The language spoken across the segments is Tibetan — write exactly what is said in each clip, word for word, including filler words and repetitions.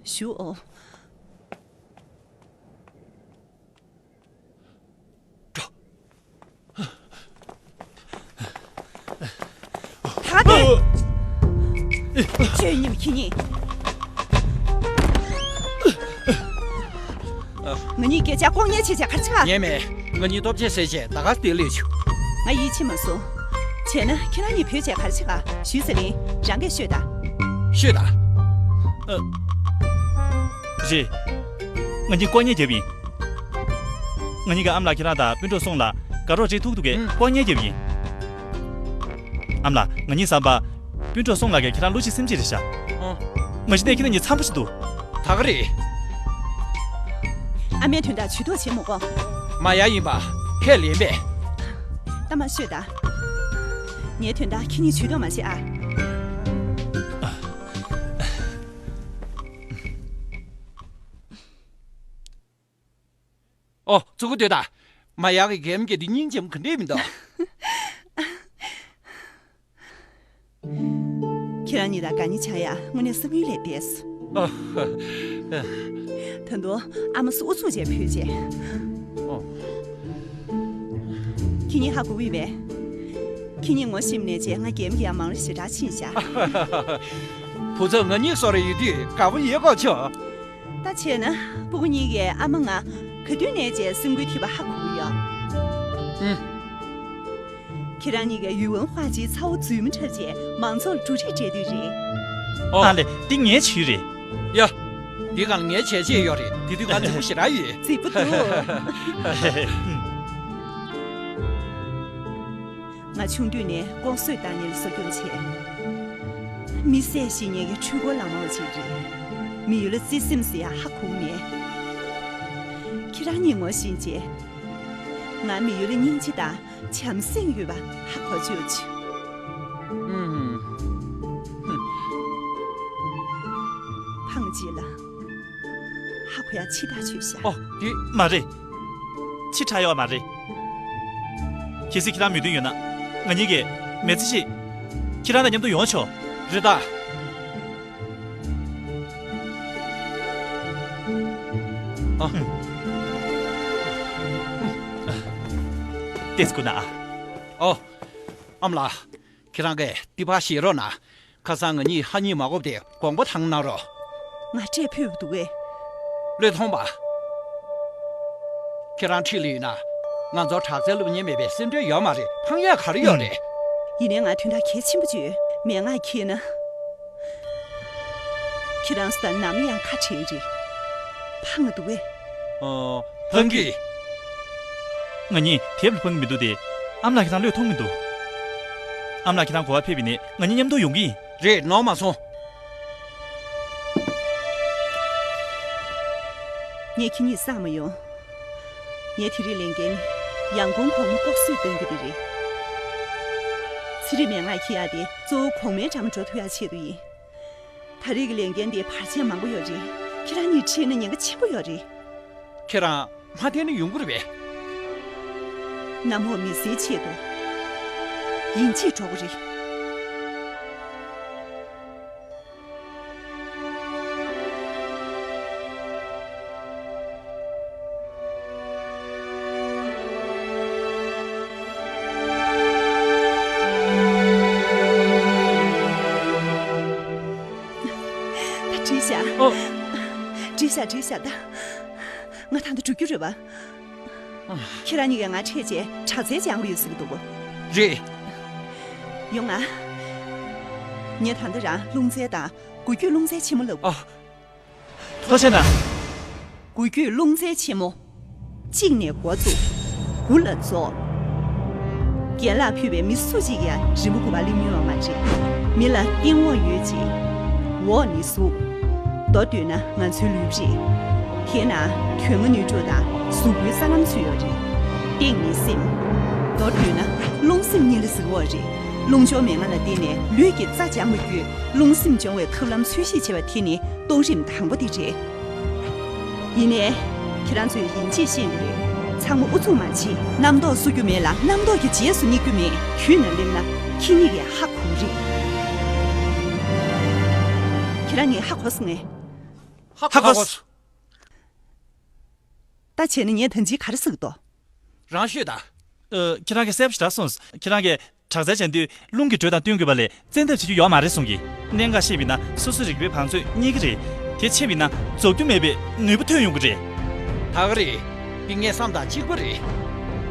ཞུའོ། ད་དེ། ཁྱོད་ཉིད་ཁྱི་ཉིད། ང་གཉིས་སྐད་ཆ་ལྐོག་ཉན་བྱེད་བྱ་གར་ཆགས། ཉན་མེད། ང་གཉིས་སྟོབས་ཆེ་ཟེར་བྱས་ད་ག་དེ་ལས་བྱུང་། ང་ཡིད་ཆེས་མ་སོང་། བྱས་ན་ཁྱེད་རང་གཉིས་བོད་བྱས་གར་ཆགས། ཞུས་ཟེར་ལིན་རང་གིས་ཤོད་ད། ཤོད་ད། ཨ། རེད། ང་གཉིས་ལྐོག་ཉན་རྒྱབ་ཡིན། ང་གཉིས་ཀྱི་ཨ་མ་ལགས་ཁྱེད་རང་དང་སྤུན་གྲོགས་སོང་ལ་དགའ་རོགས་བྱེད་ཐུག་ཐུག་གི་ལྐོག་ཉན་རྒྱབ་ཡིན། ཨ་མ་ལགས་ང་གཉིས་བསམ་པ། སྤུན་གྲོགས་སོང་ལ་གིས་ཁྱེད་རང་བློ་གཅིག་སེམས་གཅིག་རེད་ཤག་ཨོ། མ་གཞི་ནས་ཁྱེད་རང་གཉིས་འཆམ་པོ་ཞིག་འདུག་ད་ག་རེད། ཨ་མའི་དོན་དག་ཇུས་གཏོགས་བྱེད་མི་དགོས། མ་ཡ་ཡིན་པ། ཁས་ལེན་པས། ད་མ་ཤོད་ད། ངའི་དོན་དག་ཁྱེད་གཉིས་ཇུས་གཏོགས་མ་བྱེད་ཨ། ཨོ། ཙུ་གུ་ལྟོས་དང་། མ་ཡག་གི་རྒན་གྱི་འདི་སྙིང་རྗེ་མོ་ག་འདྲས་མི་འདུག་ཁྱེད་རང་གཉིས་ལ་དགའ་ཉེ་ཆགས་ཡ་དངོས་གནས་བསམ་ཡུལ་ལས་འདས་སོང་། ཨ། ད་དུང་ཨ་མ་སུ་ཨུ་ཚུགས་བྱས་བོད་བྱས། ཨོ། ཁྱེད་གཉིས་ཧ་གོ་གི་ཡོད་པས། ཁྱེད་གཉིས་ངོ་ཤེས་ནས་བྱས་ང་རྒན་གྱི་ཡ་མང་རེ་ཞེ་དྲག་ཕྱིན་ཤག་བུ་ཚ་ང་གཉིས་སོ་རེ་ཡོད་དུས་དགའ་པོ་ཡོད་གོ་ཆོག་ད་བྱས་ན་སྤུ་གུ་གཉིས་ཀྱིས་ཨ་མ་ང་ག་དུས་ནས་བྱས་སེམས་འགུལ་ཐེབས་པ་ཧ་གོ་གི་ཡོད། ཨུམ། ཁྱེད་རང་གཉིས་ཀྱིས་ཡུས་ཝུན་ཧྭ་ཅིའི་ཚ་བོ་རྫུན་མ་འཁྲབ་བྱས་མང་ཚོགས་ལ་འབྲུ་རིགས་སྤྲད་དུས་རེད། ཨོ། ཨ་ལེ་འདི་ངའི་ཇུས་རེད། ཡ། འདི་གང་ངའི་བྱས་རྗེས་ཡོད་རེད། དེ་དུས་ང་འཛིན་པོ་ཞེ་དྲག་ཡོད། རྫིག་པོ་འདུག་ང་ཆུང་དུས་ནས་ལྐོག་གསོད་བཏང་མཁན་ལ་གསོ་སྐྱོང་བྱས། མི་བསད་ཤི་མཁན་གྱི་འཕྲུལ་འཁོར་ལག་དམར་བ་ཅིག་རེད། མི་ཡུལ་ལ་བརྩེ་སེམས་ཟེར་ཡ་ཧ་གོ་མེད། ཁྱེད་རང་གཉིས་ངོ་ཤེས་རྗེས། ང་མི་ཡུལ་ལ་སྙིང་རྗེ་དང་བྱམས་སེམས་ཡོད་པ་ཧ་གོ་བཅུག་བྱུང་། ཨུམ། ཧུམ། ཕངས་རྗེས་ལ། ཧ་གོ་ཡ་ཕྱི་ཐག་ཆོད་ཤག་ཨོ། དེ། མ་རེད། ཕྱི་ཐག་ཡོད་མ་རེད། གལ་སྲིད་ཁྱེད་རང་མོས་མཐུན་ཡོད་ན། ང་གཉིས་ཀྱིས་མི་ཚེ་ཞིག་ཁྱེད་རང་དང་མཉམ་དུ་ཡོང་ཆོག་རེད་ད། ཨ། ཏེས་ཀུ་ན་ཨ། ཨོ། ཨ་མ་ལགས། ཁྱེད་རང་གིས་ཏི་ཕ་ཞེས་རོགས་གནང་། ཁ་སང་ང་གཉིས་ཧ་གཉིས་མ་གོ་བ་དེ་དགོངས་པ་དྭངས་གནང་རོགས། ང་སྤྲད་ཕོད་པ་འདུག་གས། བློས་ཐོངས་པ། ཁྱེད་རང་འཁྲིས་ལ་ཡོད་ན། ང་ཚོར་དྲག་རྩལ་སློབ་མཁན་མེད་པས་སེམས་ཁྲལ་ཡོད་མ་རེད། ཕངས་ཡག་ག་རེ་ཡོད་རེད། ཡིན་ནའི་ང་དོན་དག་གལ་ཆེན་པོ་ཅིག་ཡོད། མན་ངག་འཁྱེར་ན། ཁྱེད་རང་ཚོ་དང་ནམ་ཡང་ཁ་བྲལ་རེད། ཕངས་འདུག་གས། ཨོ། ཕངས་ཀྱི། ང་གཉིས་དེབ་ལ་ཕངས་ཀྱི་མི་འདུག་སྟེ། ཨ་མ་ལགས་ཁྱེད་རང་བློས་ཐོངས་མི་འདུག་ཨ་མ་ལགས་ཁྱེད་རང་གོ་བ་ཕེབས་པ་ཡིན་ནའི་ང་གཉིས་མཉམ་དུ་ཡོང་གི་ཡིན། རེད། ནོར་མ་སོང་། ངས་ཁྱེད་གཉིས་བསམ་མ་ཡོང་། ངས་དེ་རིང་ལས་འགན་ནི་ཡང་གོང་གོང་མ་ལྐོག་གསོད་གཏོང་རྒྱུ་དེ་རེད། ཚན་རིག་མན་ངག་འཁྱེར་ཡག་དེ་གཙོ་བོ་གོང་མའི་འགྲམ་འགྲོ་ཐུབ་ཡག་ཆེད་དུ་ཡིན། ད་རེས་ཀྱི་ལས་འགན་དེ་བར་ཆད་མང་པོ་ཡོད་རེད། ཁྱེད་རང་གཉིས་ཁྲིད་ན་ཉེན་ཁ་ཆེན་པོ་ཡོད་རེད། ཁྱེད་རང་མ་བསྡད་ན་ཡོང་གི་རེད་པས། གནམ་འོག་མི་སེར་ཆེད་དུ་ཡིན་གཅིག་འགྲོ་གི་རེད། ད་བྲིས་བཞག་ཨོ། བྲིས་བཞག་བྲིས་བཞག་ད། ང་ད་ལྟ་འགྲོ་རྒྱུ་རེད་པ། ཁྱེད་རང་གཉིས་ཀྱིས་ང་འཕྲད་བྱས་དྲག་རྩལ་སྦྱང་དགོས་ཡོད་ཟེར་གྱི་འདུག་རེད། ཡོང་ང་། ངས་ད་ལྟ་རང་རླུང་རྩལ་དང་འགུལ་སྐྱོད་རླུང་རྩལ་ཆེན་མོ་བསླབ། ཨ། ཐུགས་རྗེ་གནང་། འགུལ་སྐྱོད་རླུང་རྩལ་ཆེན་མོ། གཅིག་ནས་འགོ་བཙུགས། དགུ་ལ་རྫོགས། རྒན་ལགས་ཕུད་པའི་མི་སུ་གཅིག་ཡང་རི་མོ་དགུ་པ་སླེབས་མྱོང་བ་མ་རེད། མི་ལ་སྟེང་འོག་ཡོད་ཅིང་། འོག་ནི་གཟུགས། མདོར་བསྡུས་ན་ང་ཚོའི་ལུས་རེད། དེའི་ནང་དོན་ལྔ་སྣོད་དྲུག་དང་གཟུགས་པོའི་རྩ་ལམ་ཚུད་ཡོད་རེད། སྟེང་ནི་སེམས། མདོར་བསྡུས་ན་རླུང་སེམས་གཉིས་ལ་ཟེར་གྱི་ཡོད་རེད། རླུང་སྦྱོར་མན་ངག་ལ་བརྟེན་ནས་ལུས་ཀྱི་རྩ་སྦྱངས་པ་བརྒྱུད་རླུང་སེམས་སྦྱོང་བའི་ཐབས་ལམ་འཚོལ་ཞིབ་བྱེད་པ་དེ་ནི་གཏོང་རིམ་དང་པོ་དེ་རེད། ཡིན་ནའི། ཁྱེད་རང་ཚོས་ཡིན་གཅིག་ཤེས་དགོས་རེད། ཚང་མ་ཨུ་ཚུགས་མ་བྱེད། རྣམ་རྟོག་གསོ་རྒྱུ་མེད་ལ་རྣམ་རྟོག་གི་རྗེས་སུ་སྙེག་རྒྱུ་མེད། ཁྱོད་ནང་སླེབས་ན་ཁྱེད་གཉིས་ཀྱིས་ཧ་གོ་གི་རེད། ཁྱེད་རང་གཉིས་ཧ་གོ་སོང་ངས། ཧ་གོ་སོང་། ད་བྱས་ན་ངས་ད་ཅི་ག་རེ་ཟེར་གི་འདུག་རང་ཤོད་ད། ཨ། ཁྱེད་རང་གིས་གསལ་པོ་ཞེ་དྲག་གསུངས་སོང་། ཁྱེད་རང་གིས་དྲག་རྩལ་སྦྱང་དུས་རླུང་གི་འགྲོས་དང་བསྟུན་དགོས་པ་ལས་བཙན་ཐབས་བྱེད་རྒྱུ་ཡོད་མ་རེད་གསུང་གི། གནད་འགག་ཤེས་པ་ཡིན་ན་སོ་སོའི་རིག་པའི་བང་མཛོད་རྙེད་ཀྱི་རེད། དེ་ཤེས་པ་ཡིན་ན་རྫོགས་རྒྱུ་མེད་པའི་ནུས་པ་ཐོན་ཡོང་གི་རེད། ད་ག་རེད། འདི་ངའི་བསམ་དང་གཅིག་པ་རེད།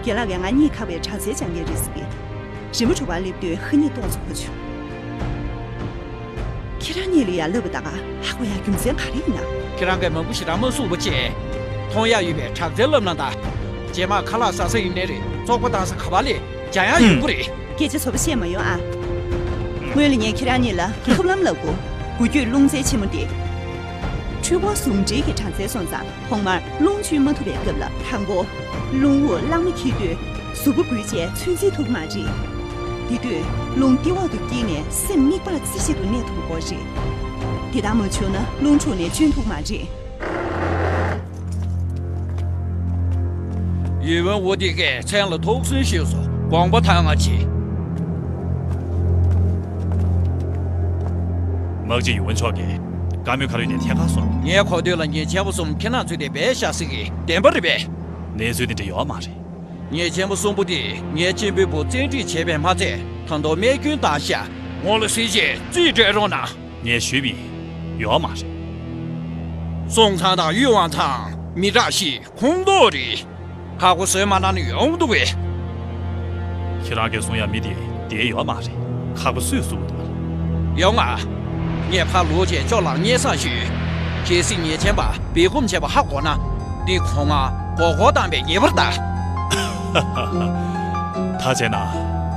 རྒན་ལགས་ཀྱིས་ང་གཉིས་ཁ་བའི་དྲག་རྩལ་སྦྱང་མཁན་རེད་ཟེར་གི། རི་མོ་དྲུག་པར་སླེབས་དུས་ཧ་ཉིས་སྟོང་ཙམ་གོ་བྱུང་། ཁྱེད་རང་གཉིས་ལ་ཡ་ལབ་པ་ད་ག་ཧ་གོ་ཡ་རྒྱུ་མཚན་ག་རེ་ཡིན་ན། ཁྱེད་རང་གིས་མང་པོ་ཞེ་དྲག་མ་གསུངས་པ་བྱས། མཐོང་ཡ་ཡོད་པའི་དྲག་རྩལ་བསླབ་ན་ད། རྗེས་མ་ཁ་ལག་ཟ་ས་ཡིན་ནའི་རེད། བཙོག་པ་བཏང་ས་ག་པར་སླེབས། སྦྱང་ཡ་ཡོང་གི་རེད། སྐད་ཆ་ཚོ་བཤད་མ་ཡོང་ཨ། སྔོན་ལ་ངས་ཁྱེད་རང་གཉིས་ལ་ཐབས་ལམ་བསླབ་དགོས། འགུལ་སྐྱོད་རླུང་རྩལ་ཆེན་མོ་སྟེ། འཕྲུལ་འཁོར་ཟུང་འབྲེལ་གྱི་གྲངས་ཚད་སོང་ཙང་ཐོག་མར་རླུང་འཇུ་མ་ཐུབ་པའི་སྐབས་ལ་དང་པོ། རླུང་དབུགས་རླངས་མ་འཁྱེར་དུས་གཟུགས་པོ་འགུལ་བྱས་ཚོད་འཛིན་ཐུབ་ཀྱི་མ་རེད། དེ་དུས་རླུང་ལྟེ་འོག་ཏུ་དཀྱིལ་ནས་སེམས་དམིགས་པ་ལ་རྩེ་གཅིག་ཏུ་གནས་ཐུབ་དགོས་རེད། དེ་ལྟར་མ་བྱུང་ན་རླུང་འཁྲུགས་ནས་འཇུ་ཐུབ་མ་རེད། ཡུལ་དབོན་ཨོ་ཏི་ཀས་མཚན་ལ་ཐུགས་སུན་ཞུས་སོ། དགོངས་པ་དྭངས་པ་བྱེད། དམག་སྤྱི་ཡུལ་དབོན་མཆོག་གིས་བཀའ་མོལ་ག་རེ་ཡོད་ནས་ཐད་ཀར་གསུངས། ངའི་གོ་ཐོས་ལ་ཉེས་ཅན་པ་གསུམ་ཁྱེད་རང་ཚོས་དེ་སྦས་བཞག་ཟེར་གི། བདེན་པ་རེད་པས། གནས་ཚུལ་དེ་འདྲ་ཡོད་མ་རེད། ཉེས་ཅན་པ་གསུམ་པོ་དེ་ངའི་གཅེན་པོའི་བུ་བཙན་ཁྲིད་བྱས་པས་མ་ཚད་ད་དུང་རྨས་སྐྱོན་བཏང་ཤག་ངོ་ལ་གཟིགས་བྱས་རྩིས་སྤྲད་རོགས་གནང་། ངས་ཞུས་པ་ཡིན། ཡོད་མ་རེད། སོང་ཙང་དང་ཡུལ་དབང་ཚང་མི་དྲག་ཤི་ཁོང་ཏོག་རེད། ཁག་པོ་བཟོས་མ་གནང་ན་ཡོང་འདུག་གས། ཁྱེད་རང་གིས་གསུང་ཡ་མི་དེ་བསྡད་ཡོད་མ་རེད། ཁག་པོ་སུས་བཟོས་འདུག་ཡོང་ང་། ངས་ཕར་ལོག་བྱས་ཅོག་ལ་སྙན་སེང་ཞུས། གལ་སྲིད་ཉེས་ཅན་པ་སྦས་སྐུང་བྱས་པ་ཧ་གོ་ན། འདི་ཁོ་ང་མགོ་སྐོར་བཏང་བའི་ཉེས་པར་གདའ། ད་བྱས་ན་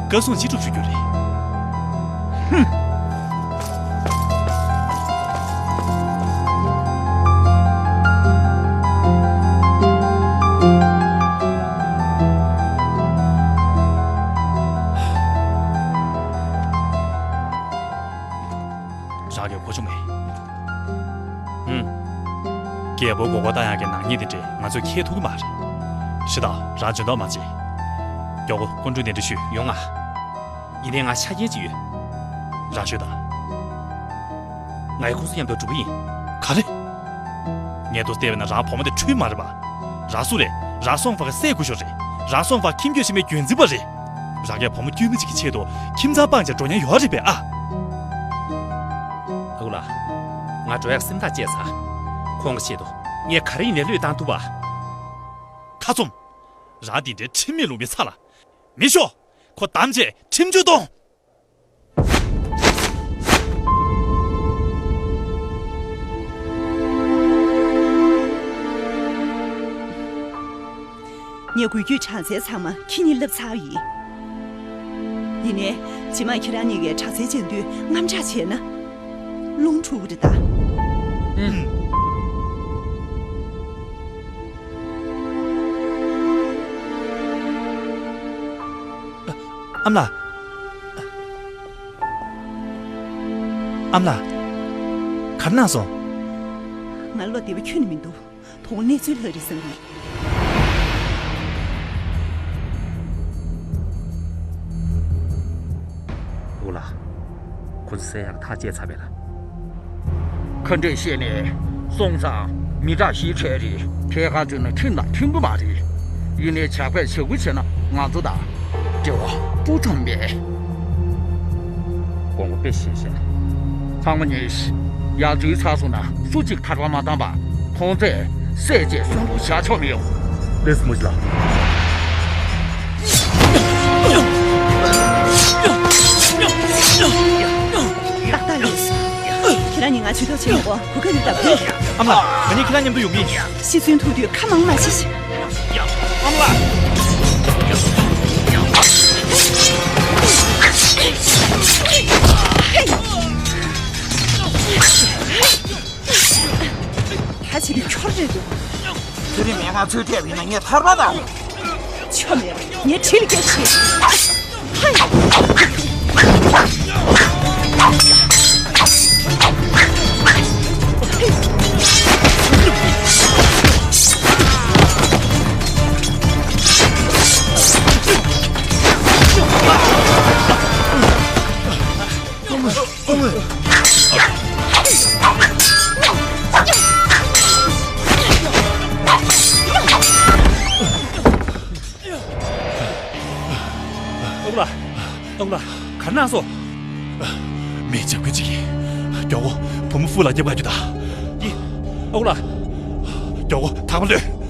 བཀའ་གསུང་ཅི་སྒྲུབ་ཞུ་རྒྱུ་རེད། ཧུམ། རང་གིས་གོ་བྱུང་ངས། ཧུམ། རྒྱལ་པོ་མགོ་སྐོར་བཏང་ཡག་གི་ནག་ཉེས་དེ་འདྲས་ང་ཚོས་འཁྱེར་ཐུབ་ཀྱི་མ་རེད། ཤི་ད་རང་འཇོན་ཐང་མ་བྱེད། མགྱོགས་པོ་སྐུ་མགྲོན་གདན་འདྲེན་ཞུས། ཡོང་ང་། ཡིན་ནའི་ང་ཆ་རྐྱེན་ཅིག་ཡོད། རང་ཤོད་དང་། ང་ཡི་ཁོང་ཚོ་མཉམ་དུ་འགྲོ་གི་ཡིན། ག་རེ། ངས་ཐུགས་བལྟས་པ་ན་རང་བུ་མོ་དེ་འཁྲུལ་མ་རེད་པ། རང་སུ་རེད། རང་སོང་ཕག་གི་སྲས་སྐུ་ཞབས་རེད། རང་སོང་ཕག་ཁྱིམ་རྒྱུད་ཕྱི་མའི་རྒྱུན་འཛིན་པ་རེད། རང་གིས་བུ་མོ་དཀྱུས་མ་གཅིག་གི་ཆེད་དུ་ཁྱིམ་ཚང་སྤངས་བྱས་འགྲོ་མཁན་ཡོད་རེད་པས་ཨ། ཨ་ཁུ་ལགས། ང་འགྲོ་ཡག་སེམས་ཐག་བཅད་ཚར། ཁོང་གི་ཆེད་དུ་ངས་ག་རེ་ཡིན་ནའི་བློས་བཏང་ཐུབ་པ། ཁ་བཙུམ། རང་འདི་འདྲའི་ཁྲིམས་མེད་ལུགས་མེད་ཚ་ལ། མི་ཤོག་ཁོ་བདམས་བྱས་ཁྲིམས་གཅོད་གཏོང་། ངས་འགུལ་སྐྱོད་དྲག་རྩལ་ཚང་མ་ཁྱེད་གཉིས་བསླབས་ཚར་ཡིན། ཡིན་ནའི་རྗེས་མ་ཁྱེད་རང་གཉིས་ཀས་དྲག་རྩལ་སྦྱང་དུས་དངངས་སྐྲག་བྱས་ན། རླུང་འཁྲུག་གི་རེད་ད། ཨུམ། ཨ་མ་ལགས། ཨ་མ་ལགས། ག་རེ་གནང་སོང་། ང་བློ་བདེ་པོ་ཁྱོན་ནས་མི་འདུག་དོ་དགོང་གནས་ཚུལ་ལྷག་རེད་བསམ་གི། ཨ་ཁུ་ལགས། ཁོ་ཚོ་བསད་ཡག་ཐག་བཅད་ཚར་བས་ལགས། ཁ་འདྲེས་བཤད་ནས་སོང་ཙང་མི་དྲག་ཤི་ཁྲལ་རེད། ཐད་ཀར་བརྗོད་ན་ཁྲིམས་དང་མཐུན་པ་མ་རེད། ཡིན་ནའི་ཇག་པས་ཇག་རྐུ་བྱས་ན་ང་ཚོ་དང་འབྲེལ་བ་སྤུ་ཙམ་མེད། དགོངས་པ་དཔེ་བཞེས་ཤག་ཚང་མ་ཉོན་ཞིག་ཡར་འཛུལ་ཚར་སོང་ན་སུ་གཅིག་ཐར་པ་མ་བཏང་བར་ཁོང་ཚོས་བསད་རྗེས་གསོན་པོ་བཞག་ཆོག་མི་ཡོང་། ལགས་སོ་མོ་ཅི་ལགས། ཏག་ཏག་ལས། ཁྱེད་རང་གཉིས་ང་ཇུས་གཏོགས་བྱེད་མི་དགོས། གོ་སྐབས་འདི་ལྟ་བུ། ཨ་མ་ལགས། ང་གཉིས་ཁྱེད་རང་མཉམ་དུ་ཡོང་གི་ཡིན། ཤི་གསོན་ཐུག་དུས་ཁ་མང་མ་བྱེད། ཨ་མ་ལགས། ད་བྱེད་དུས་འཁྱོར་རེད་འདུག་ཚེ་རིང་མས་ང་ཚོའི་ཐད་ཡིན་ན་ངས་ཐར་པ་དང་། ཆོ་མེད། ངས་གྲི་ལ་སྐྱེལ་ཤིག་ཧའི། ལ་ག་རེ་གནང་སོང་། མི་འཇབ་མཁན་ཅིག་ཡིན། མགྱོགས་པོ་བུ་མོ་ཧྥུ་ལ་སྐྱབས་ག་རྒྱུ་དང་། ཡིན། ཨ་ཁུ་ལགས། མགྱོགས་པོ་ཐག་པ་གློད།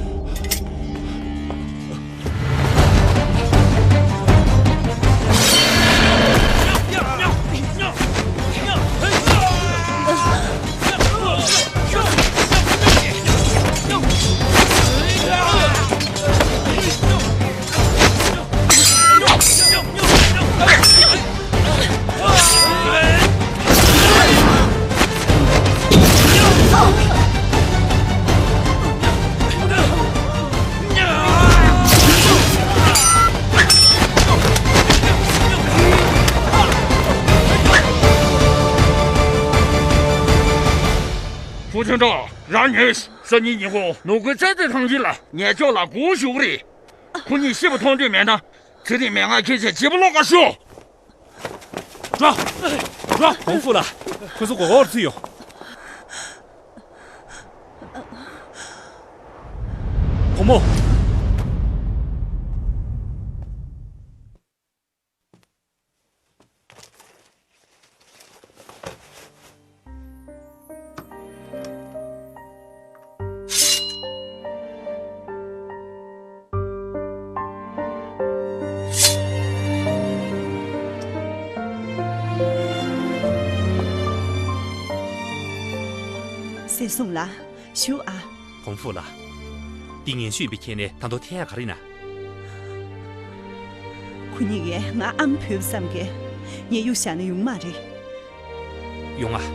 ཧྥུ་ཆུང་ཀྲོའུ། རང་ཉིད་སང་ཉིན་ཉིན་གུང་ནོར་བུའི་ཚལ་དེ་ཐང་ཆེན་ལ་ཉལ་ཆོག་ལ་སྒུག་བཞུགས་རེད། ཁོ་གཉིས་ཤི་བ་མཐོང་འདོད་མེད་ན། ཚེ་རིང་མན་ངག་ཁྱེད་ཚོས་བྱེད་པ་ལོག་ག་ཤོག་འགྲོ། འགྲོ། ཧོང་ཧྥུ་ལ། ཁོ་ཚོ་མགོ་སྐོར་ཚུད་ཡོང་། བུ་མོ། ཟས་སྲུང་ལ་ཞུ་ཨ། ཧོང་ཧྥུ་ལ། འདི་ངན་ཤོས་པའི་ཁྱེད་ནས་ད་དུང་ཐད་ཡག་ག་རེ་ན། ཁོ་གཉིས་ཀས་ང་ཨམ་བོས་བསམ་གས་ངས་གཡུག་བཞག་ན་ཡོང་མ་རེད། ཡོང་ང་།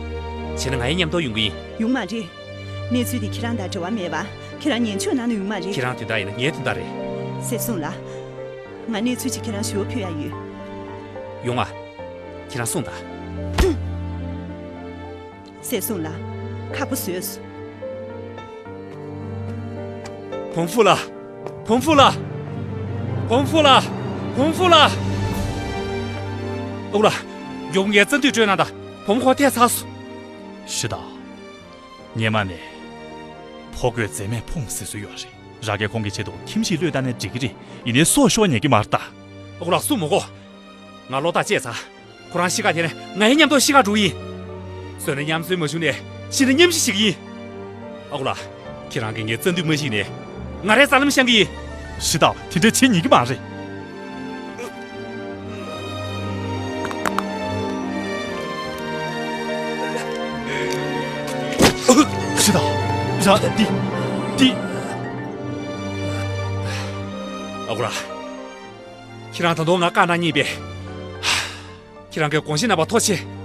བྱས་ན་ང་ཡི་མཉམ་དུ་ཡོང་གི་ཡིན། ཡོང་མ་རེད། གནས་ཚུལ་འདི་ཁྱེད་རང་དང་འབྲེལ་བ་མེད་པ། ཁྱེད་རང་ཉན་ཆོག་གནང་ན་ཡོང་མ་རེད། ཁྱེད་རང་དོན་དག་ཡིན་ན་ངའི་དོན་དག་རེད། ཟས་སྲུང་ལ། ང་གནས་ཚུལ་ཅིག་ཁྱེད་རང་ཞུ་བ་ཕུལ་ཡ་ཡོད། ཡོང་ང་། ཁྱེད་རང་གསུངས་དང་། ཟས་སྲུང་ལ། ཁག་པོ་བཟོས་སོང་། ཧོང་ཧྥུ་ལ། ཧོང་ཧྥུ་ལ། ཧོང་ཧྥུ་ལ། ཧོང་ཧྥུ་ལ། ཨོ་ལ། མགྱོགས་པོ་ངའི་རྩ་མདུད་སྤྲོད་གནང་དང་། བུ་མོ་ཁོ་ཐད་ཚར་སོང་། ཞུ་དང་། སྔོན་མ་ནས་ཕོ་རྒོད་མཛེས་མས་ཕུང་ཟེར་སྲོལ་ཡོད་རེད། ར་གས་ཁོང་གི་ཆེད་དུ་ཁྱིམ་གཞིས་བློས་བཏང་ནས་འགྲིག་གི་རེད། ཡིན་ནའི་སྲོག་ཤོར་ཉན་གི་མ་རེད་ད། ཨོ་ལགས་སུ་མ་གོ། ང་བློ་ཐག་བཅད་ཚར། ཁོ་རང་ཤི་ཁ་དེ་ནས་ང་ཡང་མཉམ་དུ་ཤི་ཁ་འགྲོ་གི་ཡིན། གསོན་ན་མཉམ་གསོན་མ་བྱུང་ནས་ཤི་ན་མཉམ་ཤི་བྱེད་ཀྱི་ཡིན། ཨ་ཁུ་ལགས། ཁྱེད་རང་གིས་ངའི་རྩ་མདུད་མ་བཤིག་ནས་ང་རའི་རྩ་ལམ་བཤང་གི་ཡིན། ཞུ་དང་། དེ་འདྲ་བྱེད་ཉན་གི་མ་རེད། ཞུ་དང་། རང་འདི་འདི། ཨ་ཁུ་ལགས། ཁྱེད་རང་ད་དུང་ང་བཀའ་གནང་མཁན་ཡིན་པས། ཁྱེད་རང་གི་དགོངས་བཞེད་གནང་བར་ཐུགས་རྗེ་ཆེ།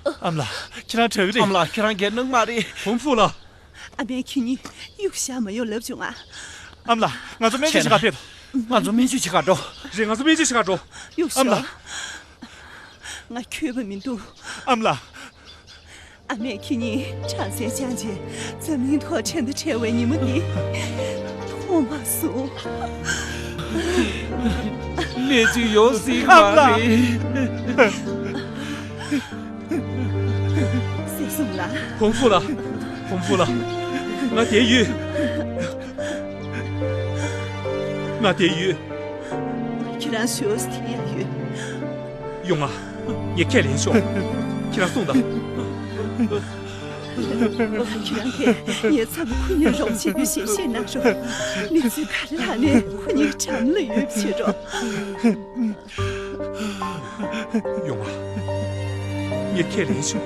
ཨ་མ་ལགས། ཁྱེད་རང་དྲག་གི་རེད། ཨ་མ་ལགས། ཁྱེད་རང་སྒེར་ནང་མ་རེད། ཧོང་ཧྥུ་ལགས། ཨ་མས་ཁྱེད་གཉིས་གཡུག་བཞག་མ་ཡོང་ལབ་བྱུང་ང་། ཨ་མ་ལགས། ང་ཚོ་སྨན་བཅོས་བྱེད་ག་ཕེབས། ང་ཚོ་སྨན་བཅོས་བྱེད་ག་འགྲོ། རེད། ང་ཚོ་སྨན་བཅོས་བྱེད་ག་འགྲོ། གཡུག་ཨ་མ་ལགས། ཤོག་ང་འཁྱོལ་བ་མི་འདུག་ཨ་མ་ལགས། ཨ་མས་ཁྱེད་གཉིས་གྲངས་ཅན་བཅངས་རྗེས་འཛམ་གླིང་ཐོག་དྲན་དང་བྲལ་བའི་ཉིན་མོ་འདི་མཐོང་མ་སོང་། གནས་ཚུལ་ཡོང་སྲིད་ཨ་མ་མ་ལགས། རེད། སྲས་གསུམ་ལགས། ཧོང་ཧྥུ་ལགས། ཧོང་ཧྥུ་ལགས། ང་བསྡད་ཡོད། ང་བསྡད་ཡོད། ཁྱེད་རང་ཞོགས་ཟེར་ཡ་ཡོད། ཡོང་ང་། ངས་ཁས་ལེན་ཤོག་ཁྱེད་རང་གསུངས་དང་། ཁྱེད་རང་གིས་ངའི་ཚབ་ཁོ་གཉིས་རོགས་བྱེད་རྒྱུ་ཞེས་བཤད་གནང་རོགས། གནས་ཚུལ་ག་རེ་ལྷག་ནས་ཁོ་གཉིས་འགྲམ་ལ་ཡོད་བྱེད་རོགས། ཡོང་ང་། ངས་ཁས་ལེན་ཤོག་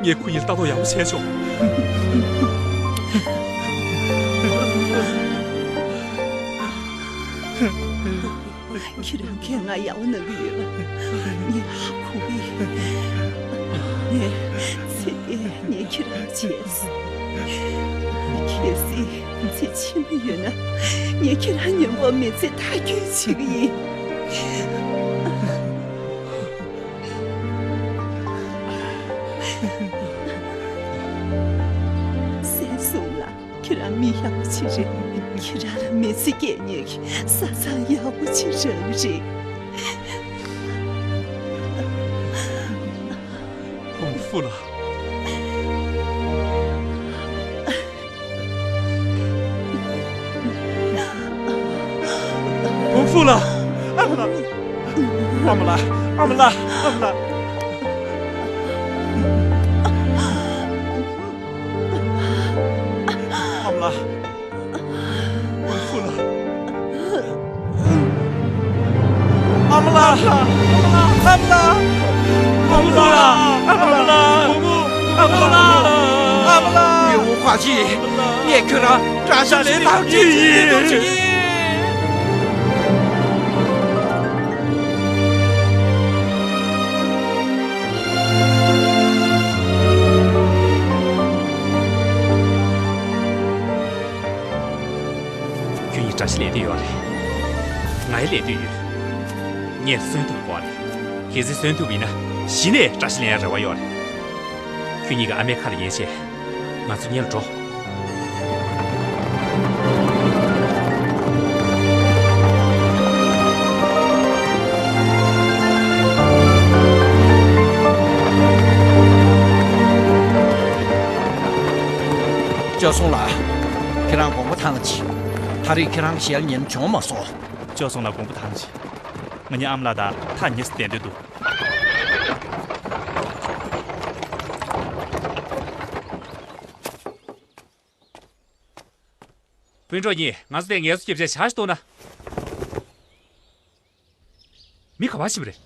ངས་ཁོ་གཉིས་ལ་ལྟ་རྟོག་ཡག་པོ་བྱས་ཆོག་ཁྱེད་རང་གིས་ང་ཡག་པོ་གནང་གི་ཡོད་པ་ངས་ཧ་གོ་གི་ཡོད། ངས་ཚེ་འདིར་ངས་ཁྱེད་རང་བརྗེད་སོང་། གལ་སྲིད་ཚེ་ཕྱི་མ་ཡོད་ན་ངས་ཁྱེད་རང་མཉམ་པོ་མི་ཚེ་མཐའ་འཁྱོལ་བྱེད་ཀྱི་ཡིན། སྲས་གསུམ་ལགས། ཁྱེད་རང་མི་ཡག་པོ་ཅིག་རེད། ཁྱེད་རང་ལ་མི་ཚེ་སྐྱེལ་མཁན་གྱི་ས་མཚམས་ཡག་པོ་ཅིག་རག་གི་རེད། ཧོང་ཧྥུ་ལགས། ཧོང་ཧྥུ་ལགས། ཨ་མ་ལགས། ཨ་མ་ལགས། ཨ་མ་ལགས། ཨ་མ་ལགས། ཨ་མ་ལགས། ཧོང་ཧྥུ་ལགས། ཨ་མ་ལགས། ཨ་མ་ལགས། ཨ་མ་ལགས། ཨ་མ་ལགས། ཨ་མ་ལགས། ཨ་མ་ལགས། ཨ་མ་ལགས། ཨ་མ་ལགས། ཉི་འོ་ཁ་ཅི། ངས་ཁྱོད་རང་བཀྲ་ཤིས་ལེགས་ཐག་ཆོད་ཅིག་ཡིན། ཁྱོད་གཉིས་བཀྲ་ཤིས་ལེགས་འདོད་ཡོད་རེད། ང་ཡི་ལེགས་འདོད་ཡོད། ངས་གསོན་ཐུབ་དགོས་རེད། གལ་སྲིད་གསོན་ཐུབ་ཡིན་ན་གཞི་ནས་བཀྲ་ཤིས་ལེགས་ཡ་རེ་བ་ཡོད་རེད། ཁྱོད་གཉིས་ཀྱིས་ཨ་མའི་ཁ་ལ་ཉན་བྱས། ང་ཚོ་གཉིས་ལ་འགྲོ། ཅོ་སུང་ལགས། ཁྱེད་རང་དགོངས་པ་ཐང་ཆེ། ད་རེས་ཁྱེད་རང་ཞལ་ཉན་བྱུང་མ་སོང་། ཅོ་སུང་ལགས་དགོངས་པ་ཐང་ཆེ། ང་གཉིས་ཨ་མ་ལགས་དང་ཐག་ཉེ་སར་བསྡད་འདོད་འདུག་སྤུན་གྲོགས་གཉིས། ང་ཚོ་དེ་ངལ་གསོ་རྒྱབ་བྱས་ཇ་ཞིག་གཏོང་ན། མི་ག་པར་ཕྱིན་པ་རེད།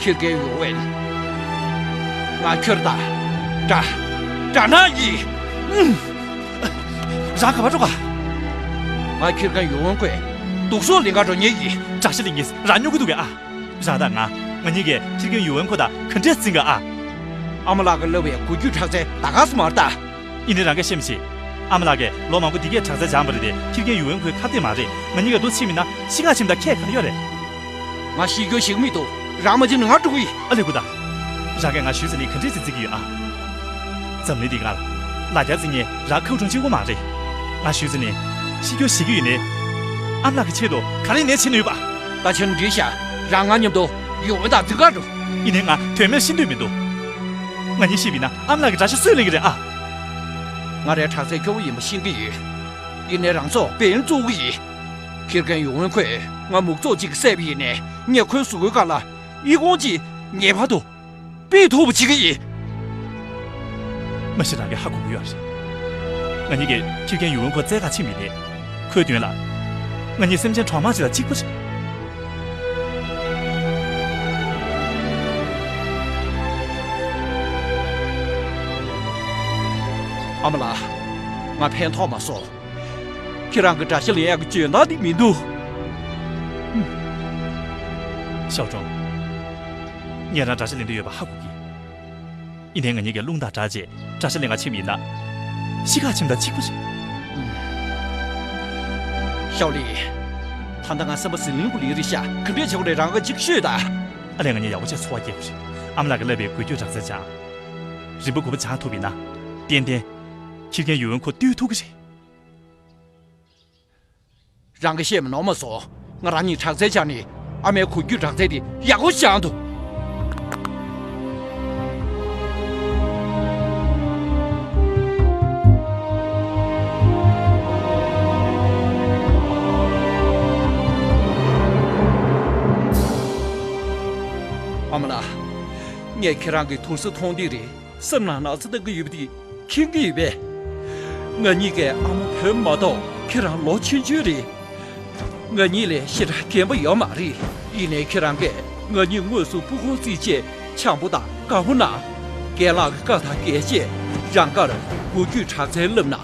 ཁྱི་རྒན་ཡུ་ཝེན། ང་ཁྱོད་དང་དགྲ་དགྲ་ནག་ཡིན། རང་ག་པར་འགྲོ་ག་ང་ཁྱི་རྒན་ཡུ་ཝེན་ཁོའི་སྡུག་སོགས་ལེན་ག་འགྲོ་ཉེ་ཡིན། བཀྲ་ཤིས་ལེགས་ཉིས་རང་སྨྱོ་གི་འདུག་གས་ཨ། རང་དང་ང་ང་གཉིས་ཀས་ཁྱི་རྒན་ཡུ་ཝེན་ཁོ་དང་ག་འདྲས་འཛིང་ག་ཨ། ཨ་མ་ལགས་ཀྱིས་བསླབས་པའི་གུ་རྒྱུད་དྲག་རྩལ་ད་ག་སུ་མ་རེད་ད། ཡིན་ནའི་རང་གིས་ཤེས་མི་ཤེས། ཨ་མ་ལགས་ཀྱིས་ལོ་མང་པོ་འདི་གས་དྲག་རྩལ་སྦྱངས་པ་རེད་དེ་ཁྱི་རྒན་ཡུ་ཝེན་ཁོའི་ཁ་གཏད་མ་རེད། ང་གཉིས་ཀ་རྡོ་ཆེ་མིན་ན་ཤི་ཁ་ཆེམ་དང་ཁྱད་ག་རེ་ཡོད་རེད། ང་ཤི་རྒྱུ་ཞིག་མི་འདུག་རང་མ་བྱིན་ན་ང་འགྲོ་གི་ཡིན། ཨ་ལེ་ཀུ་ད། རང་གིས་ང་ཞུས་ཟིན་ནས་ག་འདྲས་ཅིག་བརྩི་གི་ཡོད་ཨ། འཛམ་གླིང་འདི་སྒང་ལ་ལ་རྒྱ་བརྩི་མཁན་རང་ཁ་བ་ཁྲོམ་གཅིག་པོ་མ་རེད། ང་ཞུས་ཙི་ནས་ཤི་རྒྱུ་ཞིག་གི་ཡིན་ནས། ཨ་མ་ལགས་ཀྱི་ཆེད་དུ་ག་རེ་ནས་བྱེད་ནུས་པ། ད་ཆ་འགྲིག་ཤག་རང་ང་མཉམ་དུ་ཡུལ་དབང་དང་འཛིན་གར་འགྲོ། ཡིན་ནས་ང་དོན་མེད་ཤི་འདོད་མི་འདུག་ང་གཉིས་ཤི་བ་ཡིན་ན་ཨ་མ་ལགས་ཀྱི་དགྲ་ཤ་སུས་ལེན་གི་རེད་ཨ། ང་རའི་དྲག་རྩལ་སྐྱོ་བོ་ཡིན་པ་ཤེས་ཀྱི་ཡོད། ཡིན་ནས་རང་ཚོ་བེན་བཙུགས་ཀྱི་ཡིན། ཁྱི་རྒན་ཡུལ་དབང་ཁོས་ང་མུག་ཙོག་ཅིག་བསད་པ་ཡིན་ནས་ངས་ཁོའི་གཟུགས་པོའི་སྒང་ལ་ཨི་ཁུང་ཅིག་ངེས་པར་དུ་དཔེ་ཐུབ་པ་བྱེད་ཀྱི་ཡིན། མ་གཞི་རང་གིས་ཧ་གོ་གི་ཡོད་རེད། ང་གཉིས་ཀྱིས་ཁྱི་རྒན་ཡུལ་དབང་ཁོ་བཙལ་ག་ཕྱིན་པ་ཡིན་ནས། ཁོའི་མདུན་ལ། ང་གཉིས་སེམས་ཅན་གྲོག་མ་ཅིག་དང་གཅིག་པ་རེད། ཨ་མ་ལགས། ང་ཕན་ཐོགས་མ་སོང་། ཁྱེད་རང་གི་དགྲ་ཤ་ལེན་ཡག་གི་འཇོན་ཐང་འདི་མི་འདུག་ཞའོ་ཀྲུང་། ངས་རང་དགྲ་ཤ་ལེན་འདོད་ཡོད་པ་ཧ་གོ་གི། ཡིན་ནའི་ང་གཉིས་ཀྱིས་རླུང་དང་སྦྲགས་རྗེས་དགྲ་ཤ་ལེན་ག་ཕྱིན་པ་ཡིན་ན། ཤི་ཁ་ཕྱིན་པ་དང་གཅིག་པ་རེད། ཞའོ་ལི། ད་ལྟ་ང་སེམས་པ་ཟི་ལིང་བུ་ལིང་རེད་ཤག་ག་འདྲས་བྱེད་དགོས་རེད། རང་གིས་གཅིག་ཤོད་དང་། ཨ་ལས། ང་གཉིས་ཡག་པོ་བྱས་འཚོ་བ་སྐྱེལ་དགོས་རེད། ཨ་མ་ལགས་ཀྱིས་བསླབས་པའི་འགུལ་སྐྱོད་དྲག་རྩལ་སྦྱང་། རིམ་པ་དགུ་པ་སྦྱང་ཐུབ་པ་ཡིན་ན། ཏན་ཏན། ཁྱི་རྒན་ཡུལ་དབང་ཁོ་བཏུལ་ཐུབ་ཀྱི་རེད། རང་གིས་བཤད་པ་ནོར་མ་སོང་། ང་རང་གཉིས་དྲག་རྩལ་སྦྱངས་ནས་ཨ་མའི་འགུལ་སྐྱོད་དྲག་རྩལ་དེ་ཡག་པོ་སྦྱངས་འདུག་ཨ་མ་ལགས། ངས་ཁྱེད་རང་གི་དུར་ས་མཐོང་དུས་རེད། སེམས་ནང་ན་ཚ་བཏང་གི་ཡོད་པ་དེ་མཁྱེན་གྱི་ཡོད་པས། ང་གཉིས་ཀའི་ཨ་མ་བུ་མ་གཏོགས་ཁྱེད་རང་ལོ་ཆུང་ཆུང་རེད། ང་གཉིས་ལས་ཞེ་དྲག་རྒན་པ་ཡོད་མ་རེད། ཡིན་ནའི་ཁྱེད་རང་གིས་ང་གཉིས་དངོས་སུ་སྤུ་གུ་བརྩིས་བྱས་བྱམས་པོ་དང་དགའ་པོ་གནང་། རྒན་ལགས་ཀྱི་བཀའ་དང་འགལ་བྱས་རང་དགར་འགུལ་སྐྱོད་དྲག་རྩལ་བསླབས་གནང་།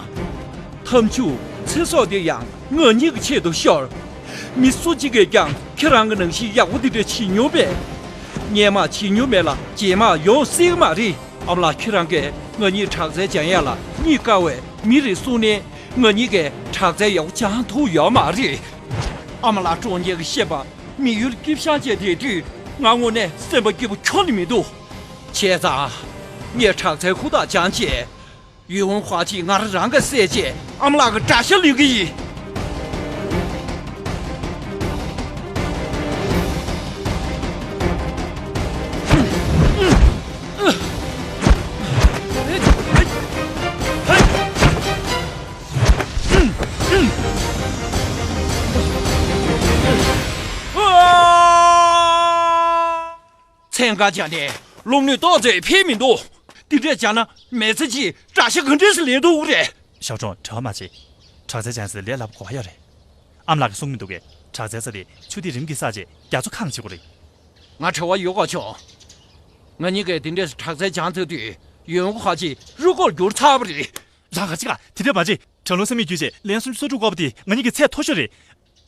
ཐབས་ཇུས་ཚེ་སྲོག་འདི་ཡང་ང་གཉིས་ཀྱི་ཆེད་དུ་ཤོར། མི་སུ་གཅིག་གིས་ཀྱང་ཁྱེད་རང་གི་ནང་བཞིན་ཡག་པོ་འདི་འདྲ་བྱེད་མྱོང་མེད། སྔོན་མ་བྱེད་མྱོང་མེད་ལ་རྗེས་མ་ཡོང་སྲིད་ཀྱི་མ་རེད། ཨ་མ་ལགས། ཁྱེད་རང་གིས་ང་གཉིས་དྲག་རྩལ་སྦྱང་ཡག་ལ་གཉིད་དཀའ་བའི་མི་རེད་གསུངས་ནས་ང་གཉིས་ཀྱིས་དྲག་རྩལ་ཡག་པོ་སྦྱང་ཐུབ་ཡོད་མ་རེད། ཨ་མ་ལགས། གྲོང་ཁྱེར་གྱི་བཤད་པ་མི་ཡུལ་སྐྱིད་ཤང་བྱས་བསྡད་དུས་ང་དངོས་གནས་སེམས་པ་སྐྱིད་པོ་ཁྱོན་ནས་མི་འདུག་བྱས་ཙང་། ངས་དྲག་རྩལ་ཧུར་ཐག་སྦྱངས་བྱས། ཡུལ་དབང་ཧྭ་ཅིས་ང་རང་ག་བསད་རྗེས་ཨ་མ་ལགས་ཀྱི་དགྲ་ཤ་ལེན་གྱི་ཡིན། མཚན་གང་སྦྱངས་ནས་རླུང་ནུས་ཏོག་ཙམ་ཕན་མི་འདུག་དེ་འདྲས་བྱས་ན་མི་ཚེ་གཅིག་དགྲ་ཤ་ག་འདྲས་སེ་ལེན་ཐུབ་ཀྱི་རེད། ཞའོ་ཀྲུང་། བྲེལ་བ་མ་བྱེད། དྲག་རྩལ་སྦྱངས་ཟེར་ལས་སླ་པོ་གོ་བ་ཡོད་རེད། ཨ་མ་ལགས་ཀྱིས་གསུང་གི་འདུག་གས། དྲག་རྩལ་རྩ་དེ་ཆུ་ཐིགས་རིམ་གྱིས་བསགས་རྗེས་རྒྱ་མཚོ་གང་བྱེད་དགོས་རེད། ང་བྲེལ་བ་ཡོད་ག་ཆོག་ང་གཉིས་ཀས་དེ་འདྲས་དྲག་རྩལ་སྦྱངས་ཚར་དུས་ཡུལ་དབང་ཧྭ་ཅི་རུས་ཁོག་འགྱུར་ཚར་བ་རེད། རང་ག་ཅི་ག་དེ་འདྲས་མ་བྱེད། གྲང་རླུང་ས་མིག་བརྒྱུད་བྱས་ལན་སུམ་ཅུ་སོ་དྲུག་འགོར་བ་དེ་ང་གཉིས་ཀྱི་ཚད་མཐོ་ཤོས་རེད།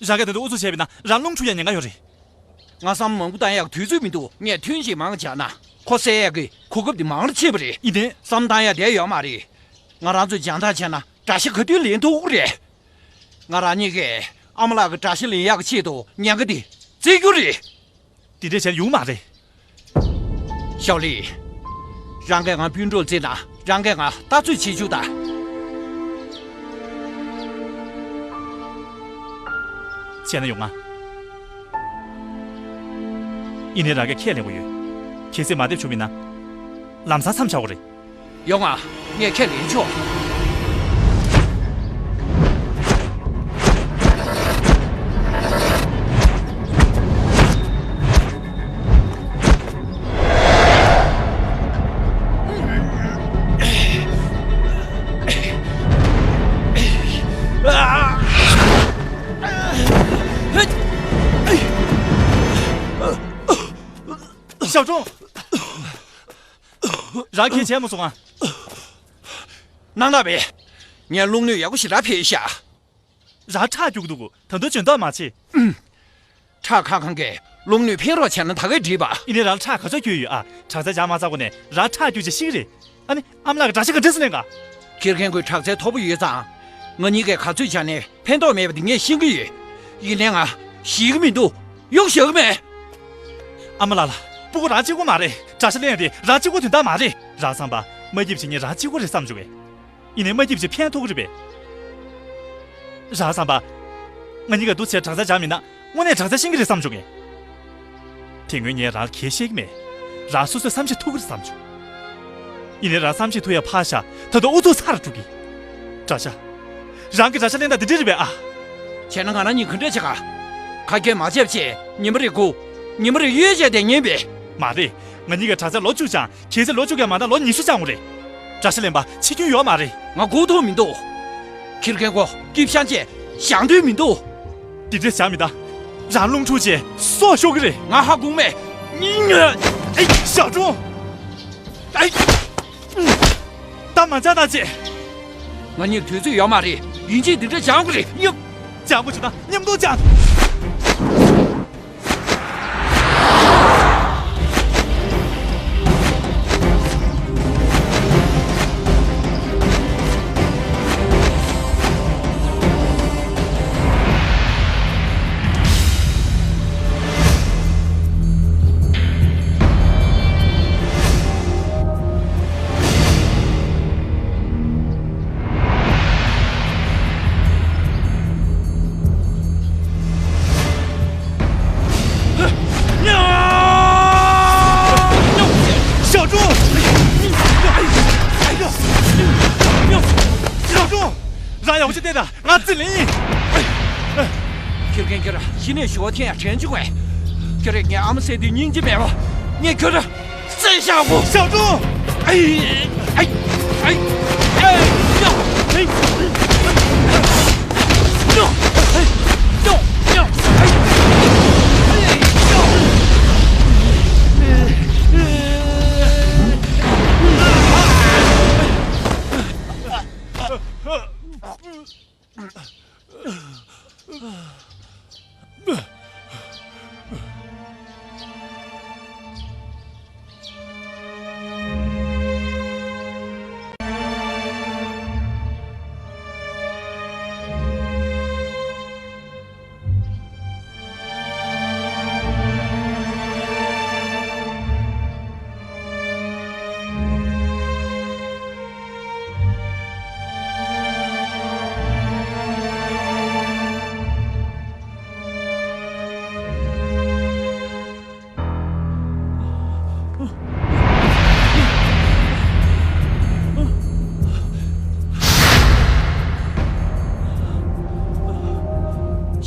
རང་གིས་ད་དུང་ཨུ་ཚུགས་བྱས་པ་ཡིན་ན་རང་རླུང་འཁྲུག་ཡག་ཉེན་ཁ་ཡོད་རེད། ང་བསམ་བློ་མང་པོ་བཏང་ཡག་དུས་ཚོད་མི་འདུག་ངས་ཐུན་གཅིག་མང་བྱས་ན་ཁོ་བསད་ཡག་གི་གོ་སྐབས་དེ་མང་རུ་ཕྱིན་པ་རེད། ཡིན་ནའི། བསམ་བཏང་ཡག་དེ་ཡོད་མ་རེད། ང་རང་ཚོས་སྦྱང་ཐག་བྱས་ན་དགྲ་ཤ་ག་དུས་ལེན་ཐུབ་ཀྱི་རེད། ང་རང་གཉིས་ཀས་ཨ་མ་ལགས་ཀྱི་དགྲ་ཤ་ལེན་ཡག་གི་ཆེད་དུ་ཉེན་ཁ་དེ་བརྩི་རྒྱུ་རེད། དེ་འདྲས་བྱས་ན་ཡོང་མ་རེད། ཞའོ་ལི། རང་གིས་ང་སྤུན་གྲོགས་བརྩིས་ན་རང་གིས་ང་ལྟ་ཚོད་བྱེད་བཅུག་དང་། བྱས་ན་ཡོང་ང་། ཡིན་ནའི་རང་གིས་ཁས་ལེན་དགོས་ཡོད། གལ་སྲིད་མ་འདེབས་བྱུང་བ་ཡིན་ན། ལམ་སང་མཚམས་བཞག་དགོས་རེད། ཡོང་ང་། ངས་ཁས་ལེན་ཆོག་ཞའོ་ཀྲུང་། རང་གིས་བྱས་མ་སོང་ང་། ནང་ལ་བས། ངས་རླུང་ནུས་ཡག་པོ་ཞེ་དྲག་འཕེལ་ཤག་རང་ཁྲག་རྒྱུག་འདུག་ད་དུང་འཇོན་ཐང་མ་བྱེད། ཁྲག་ཁ་ཁང་གིས་རླུང་ནུས་འཕེན་རོགས་བྱས་ན་ད་གས་འགྲིག་པ། ཡིན་ནའི་རང་ཁྲག་ག་ཚོད་རྒྱུག་ཡོད་ཨ། དྲག་རྩལ་སྦྱང་མ་ཚར་གོང་ནས་རང་ཁྲག་རྒྱུག་བྱས་ཤི་གི་རེད། ཨ་ནི་ཨ་མ་ལགས་ཀྱིས་དགྲ་ཤ་ག་འདྲས་སེ་ལེན་ག་ཁྱི་རྒན་ཁོས་དྲག་རྩལ་མཐོ་པོ་ཡོད་ཙང་། ང་གཉིས་ཀས་ག་ཚོད་བྱས་ནས་ཕན་ཐོགས་མེད་པ་དེ་ངས་ཤེས་ཀྱི་ཡོད། ཡིན་ནའི་ང་ཤི་གི་མི་འདུག་གཡུག་བཞག་གི་མེད། ཨ་མ་ལགས་ལགས། སྤུ་གུ་རང་གཅིག་པོ་མ་རེད། དགྲ་ཤ་ལེན་ཡག་དེ་རང་གཅིག་པོ་དོན་དག་མ་རེད། རང་བསམ་པ། མ་སྐྱིད་བྱེད་མཁན་རང་གཅིག་པོ་རེད་བསམ་བྱུང་བས། ཡིན་ནའི་མ་སྐྱིད་བྱས་ཕན་ཐོགས་ཀྱི་རེད་པས། རང་བསམ་པ། ང་གཉིས་ཀ་འདུག་བྱས་དྲག་ཆར་སྦྱར་མིན་ན་དངོས་གནས་དྲག་ཆར་ཤེས་ཀྱི་རེད་བསམ་བྱུང་ངས། དེ་སྔོན་ངས་རང་ལ་གལ་བཤད་ཀྱི་མེད། རང་སོ་སོས་བསམ་ཤེས་ཐུབ་ཀྱི་རེད་བསམ་བྱུང་། ཡིན་ནའི་རང་བསམ་ཤེས་ཐུབ་ཡ་ཕར་བཞག་ད་དུང་ཨུ་ཚུགས་ཚ་རུ་འགྲོ་གི། དྲག་ཆར། རང་གི་དྲག་ཆར་གླེང་སྟངས་འདི་འདྲ་རེད་པས་ཨ། བྱས་ན་ང་རང་གཉིས་ག་འདྲས་བྱེད་ག། ཁ་སྐད་མ་བྱས་པ་བྱས་ཉི་མ་རེ་སྒུག་ཉི་མ་རེ་གཡོལ་བྱས་བསྡད་ཉན་པས། མ་རེད། ང་གཉིས་ཀྱི་དྲག་ཆར་ལོ་བཅུ་སྦྱངས། གལ་སྲིད་ལོ་བཅུ་གས་མ་འདང་ལོ་ཉི་ཤུ་སྦྱང་དགོས་རེད། དྲག་ཆར་གླེང་པ་འཆི་སྐྱོན་ཡོད་མ་རེད། ང་སྒུག་ཐུབ་མི་འདུག་ཁིར་ཀན་ཀོ་སྐྱིད་ཤང་བཅས་བཞག་འདོད་མི་འདུག་དེ་འདྲས་བྱ་མི་ད། རང་རླུང་འཁྲུག་བྱས་སྲོག་ཤོར་གི་རེད། ང་ཧ་གོ་མེད། ཨེ། ཞའོ་ཀྲུང་། ཨེ། ད་མ་འཇགས་ད་ཅེས། ང་གཉིས་དུས་ཚོད་ཡོད་མ་རེད། ཡིན་གཅིག་འདི་འདྲ་སྦྱང་དགོས་རེད། མཉམ། སྦྱང་དགོས་བྱུང་ན་མཉམ་དུ་སྦྱང་། ཞའོ་ཀྲུང་། ཞའོ་ཀྲུང་། རང་ཡག་པོ་ཅིག་བལྟས་དང་། ང་རྩིས་ལེན་ཡིན། ཁྱོད་རྒན་ཁྱོད་ར་གཞི་ནས་ཞུ་བ་ཐེན་ཡང་དྲན་བཅུག་གས། ཁྱོད་ར་ངའི་ཨ་མ་ཟེར་དུས་སྙིང་རྗེ་མེད་པ། ངས་ཁྱོད་ར་བསད་བཞག་གོ། ཞའོ་ཀྲུང་། ཨའི། ཨའི། ཨའི། ཨའི། ཡོ། ཨའི། ཡོ། ཨའི། ཡོ། ཡོ། ཨའི། ཨའི། ཡོ།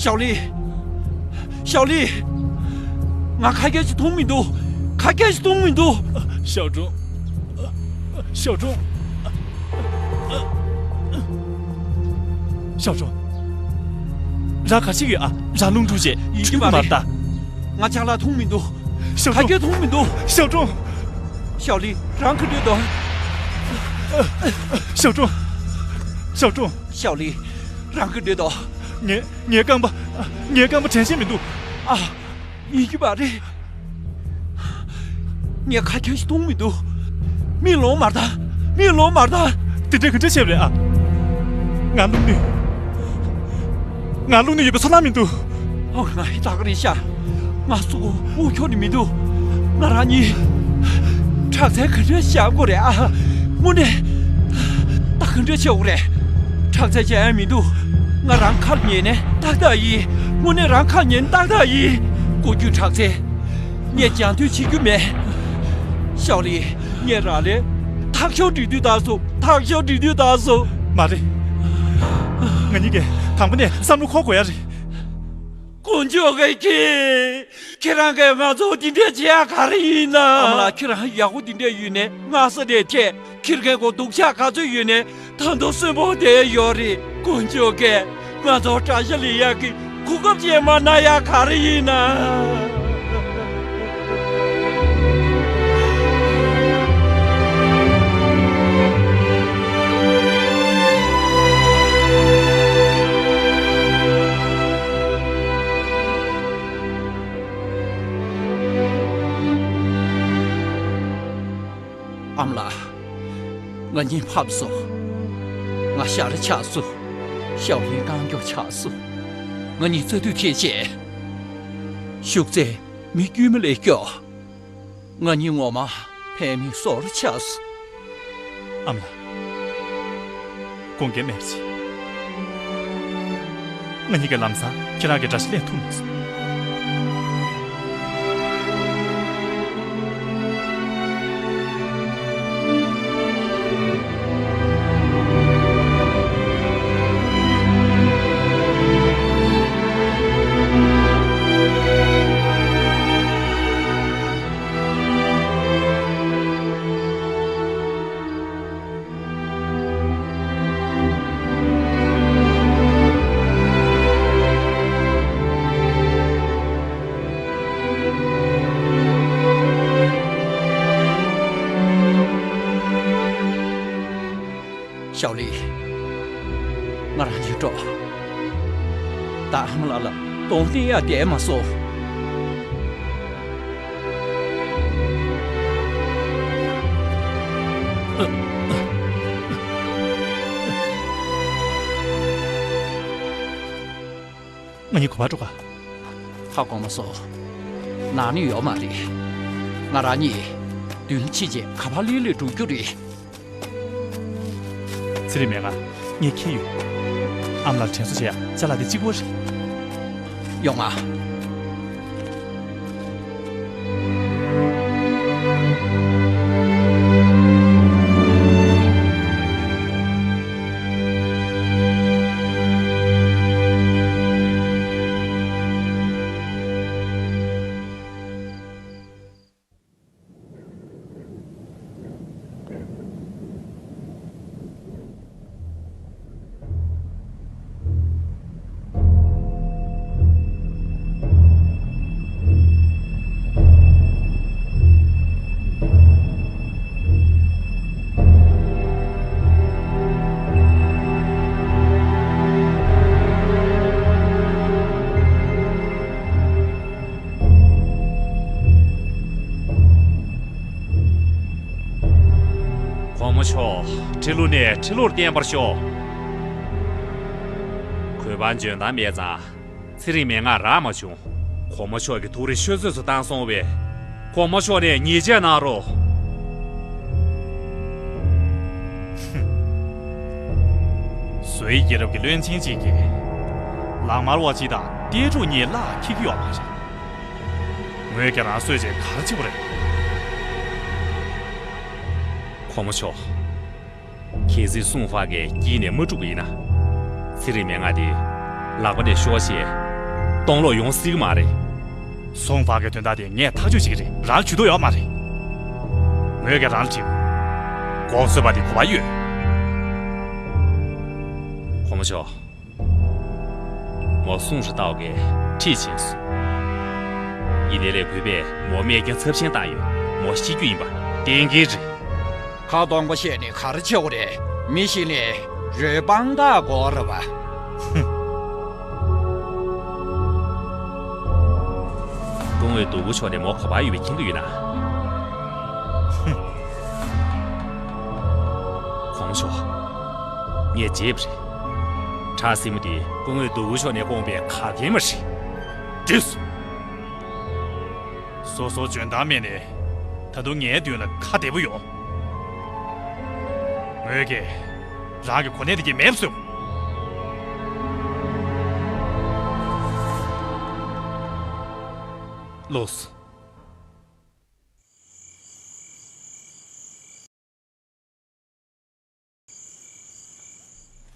ཞའོ་ལི། ཞའོ་ལི། ང་ཁ་སྐད་ཅིག་མཐོང་མི་འདུག་ཁ་སྐད་ཅིག་མཐོང་མི་འདུག་ཞའོ་ཀྲུང་། ཞའོ་ཀྲུང་། ཞའོ་ཀྲུང་། རང་ག་ཅིག་ཡོད་ཨ། རང་རླུང་འཁྲུག་བྱས་ཡིན་གྱི་མ་རེད། ད། ང་ཅང་ལ་མཐོང་མི་འདུག་ཞའོ་ཁ་ཀྲུང་། སྐད་མཐོང་མི་འདུག་ཞའོ་ཀྲུང་། ཞའོ་ལི། རང་ག་འདྲས་འདུག་ཞའོ་ཀྲུང་། ཞའོ་ཀྲུང་། ཞའོ་ལི། རང་ག་འདྲས་འདུག་ངའི་ངའི་རྐང་པ། ངའི་རྐང་པ་དྲན་ཤེས་མི་འདུག་ཨ། ཡིན་གྱི་མ་རེད། ངས་ཁ་ཁྱོན་ཞིག་མཐོང་མི་འདུག་མིག་ལོང་མ་བཏང་། མིག་ལོང་མ་བཏང་། དེ་འདྲས་ག་འདྲས་བྱས་པ་རེད་ཨ། ང་རླུང་ནུས། ང་རླུང་ནུས་ཡོད་པའི་ཚོར་སྣང་མི་འདུག་ཨོ། ང་ཧི་ད་ག་རེད་ཤག་ང་སུ་གོ་དབུགས་ཁྱོག་ནི་མི་འདུག་ང་རང་གཉིས་དྲག་རྩལ་ག་འདྲས་བཞག་དགོས་རེད་ཨ། དངོས་གནས་ད་ག་འདྲས་བྱེད་དགོས་རེད། དྲག་རྩལ་བྱེད་ཡ་མི་འདུག་ང་རང་ཁ་ཉན་ནས་ཏག་ཏག་ཡིན། དངོས་གནས་རང་ཁ་ཉན་ཏག་ཏག་ཡིན། ཀོ་རྒྱུ་དྲག་རྩལ། ངས་སྦྱང་དུས་བྱེད་རྒྱུ་མེད། ཞའོ་ལི། ངས་རང་ལས་ཐག་ཤོར་འགྲིག་དུས་ད་སོ། ཐག་ཤོར་འགྲིག་དུས་ད་སོ། མ་རེད། ང་གཉིས་ཀས་དང་པོ་ནས་བསམ་བློ་འཁོར་དགོས་ཡ་རེད། དཀོན་མཆོག་གི་ཁྱེད། ཁྱེད་རང་གིས་ང་ཚོ་འདི་འདྲས་བྱེད་ཡ་ག་རེ་ཡིན་ན། ཨ་མ་ལགས། ཁྱེད་རང་ཡག་པོ་འདི་འདྲས་ཡོད་ནས་སྔ་ས་ནས་ཐད། ཁྱེད་རང་གི་སྡུག་ཅག་ག་ཚོད་ཡོད་ནས་ད་དུང་གསོན་པོ་བསྡད་ཡོད་རེད། དཀོན་མཆོག་གིས་ང་ཚོ་དགྲ་ཤ་ལེན་ཡག་གི་གོ་སྐབས་ཅིག་མ་གནང་ཡ་ག་རེ་ཡིན་ན། ཨ་མ་ལགས། ང་གཉིས་ཕམ་སོང་། ང་ཞ་ར་ཆགས་སོང་། ཞའོ་ལིན་རྐང་མགྱོགས་ཆགས་སོང་། ང་གཉིས་རྩ་མདུད་འཐེན་བྱས། ཤུགས་རྩེད་མི་དཀྱུས་མ་ལས་སྐྱོ། ང་གཉིས་ངོ་མ་ཕན་མེད་བཟོ་འདྲ་ཆགས་སོང་། ཨ་མ་ལགས། དགོངས་འགལ་མེད་པ་བྱེད། ང་གཉིས་ཀྱིས་ལམ་སང་ཁྱེད་རང་གི་དགྲ་ཤ་ལེན་ཐུབ་མ་སོང་། ཞའོ་ལི། ང་རང་གཉིས་འགྲོ། ད་ཨ་མ་ལགས་ལ་གདོང་བསྟན་ཡག་བསྡད་མ་སོང་། ང་གཉིས་ག་པར་འགྲོ་ག། ཧ་གོ་མ་སོང་། ནང་ནས་ཡོད་མ་རེད། ང་རང་གཉིས་མདུན་ཕྱིན་བྱས་ག་པར་ལྷོད་ལྷོད་འགྲོ་རྒྱུ་རེད། ཚེ་རིང་མན་ངག་ངས་མཁྱེན་ཡོད། ཨ་མ་ལགས་དྲན་གསོ་བྱེད་ཡག་ཅ་ལག་དེ་གཅིག་པོ་རེད། ཡོང་ང་། གོང་མ་མཆོག་ཁྲི་ལུ་ནས་ཁྲི་ལུར་བརྟན་པར་ཤོག་གུས་པ་འཇོན་ཐང་མེད་ཙང་། ཚེ་རིང་མན་ངག་རག་མ་བྱུང་། གོང་མ་མཆོག་གི་ཐུགས་རེ་ཆུད་ཟོས་སུ་བཏང་སོང་བས། གོང་མ་མཆོག་ནས་ཉེས་ཆད་གནང་རོགས། བཟོ་ཡི་རྒྱལ་རབས་ཀྱི་བློན་ཆེན་ཅིག་གིས་ལག་དམར་བ་གཅིག་དང་ལྟས་དྲུག་གཉིས་གླགས་འཁེལ་གྱི་ཡོད་མ་རེད། ངོས་ཀྱིས་རང་གསོད་བྱས་ག་རེ་བྱེད་དགོས་རེད། གོང་མ་མཆོག་གལ་སྲིད་སུང་ཧྥ་གིས་དཀྱིལ་ནས་མ་དཀྲུགས་པ་ཡིན་ན། ཚེ་རིང་མན་ངག་དེ་ལག་པ་ནས་ཤོར་བྱས་སྟོང་ལོག་ཡོང་སྲིད་ཀྱི་མ་རེད། སུང་ཧྥ་གི་དོན་དག་དེ་ངས་ཐག་གཅོད་བྱེད་ཀྱི་རེད། རང་ཇུས་གཏོགས་ཡོད་མ་རེད། ངོས་ཀྱིས་རང་ལ་དྲིས། མགོ་གསོད་པ་དེ་གོ་བ་ཡོད། གོང་མ་མཆོག་མོ་སུང་ཧྲི་ཏའོ་གིས་ཁྲིད་ཕྱིན་སོང་། ཡིན་ནའི་ལས་གུས་པས་མོ་རྨས་སྐྱོན་ཚབས་ཆེན་བཏང་ཡོད། མོ་ཤི་རྒྱུ་ཡིན་པ་གཏན་འཁེལ་རེད། ཁ་སྟོང་པ་བཤད་ནས་ག་རེ་བྱེད་དགོས་རེད། མི་ཤི་ནས་རོའི་དཔང་རྟགས་དགོས་རེད་པ། ཧུམ། སྐུ་ངོ་སྡུག་པོ་ཕྱོགས་ནས་མོ་ག་པར་ཡོད་པ་མཁྱེན་གྱི་ཡོད་ན། ཧུམ། གོང་མ་མཆོག་ངས་བརྗེད་པ་རེད། བྲག་སྲིན་མོ་དེ་སྐུ་ངོ་སྡུག་པོ་ཕྱོགས་ནས་བསྐོངས་པའི་ག་གེ་མ་རེད། འགྲིག་སོང་། སོ་སོར་འཇོན་ཐང་མེད་ནས་ད་དུང་ངའི་མདུན་ལ་ཁ་བདེ་པོ་ཡོང་། ངོས་ཀྱིས་རང་གི་གོ་གནས་དེ་གྱད་མེད་པ་བཟོས། ལོས།